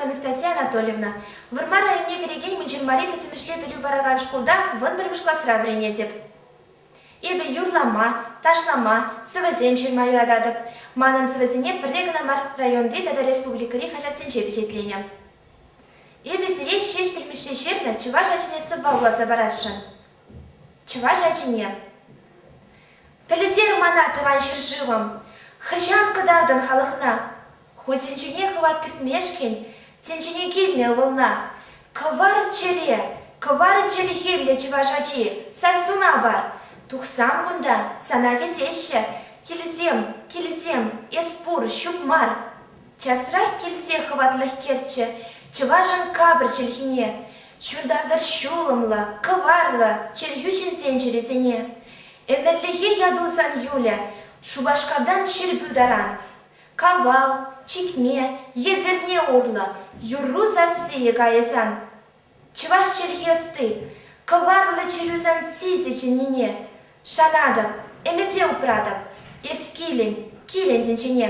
Анастасия Анатольевна. Вӑрмар районне кӗрекен Мӑнҫырмари пӗтӗмӗшле пӗлӳ паракан шкулта вунпӗрмӗш класра вӗренетӗп. Эпӗ юрлама, ташлама, сӑвӑсем ҫырма юрататӑп. Манӑн сӑвӑсене пӗрре кӑна мар районти тата республикӑри хаҫатсенче пичетленӗ. Эпӗ сире Ҫеҫпӗл Мишши ҫырнӑ Чӑваш ачине сӑвва вуласа парасшӑн. Чӑваш ачине. Пӗлтер мана, тӑван ҫӗршывӑм, хӑҫан кӑтартӑн халӑхна? Ху тӗнчене хӑват кӗртмешкӗн тӗнчене килнӗ ывӑлна. Кӑвар чӗре, кӑвар чӗлхеллӗ чӑваш ачи, сассуна пар. Тухсам кунта, сана кӗтеҫҫӗ. Килсем, килсем, эс пур, ҫук мар. Часрах килсе хӑватлӑх кӗртчӗ чӑвашӑн капӑр чӗлхине. Ҫунтартӑр ҫулӑмлӑ, кӑварлӑ чӗлхӳ ҫынсен чӗрисене. Ӗмӗрлӗхе яту сан юлӗ Шупашкартан Ҫӗрпӳ таран. Кавал, Чикме, Етӗрне урлӑ юрру сассийӗ кайӗ сан. Чӑваш чӗлхи ӑсти, кӑварлӑ чӗрӳ сан сисӗ чӗннине. Шанатӑп, ӗмӗте упратӑп, эс килӗн, килӗн тӗнчене.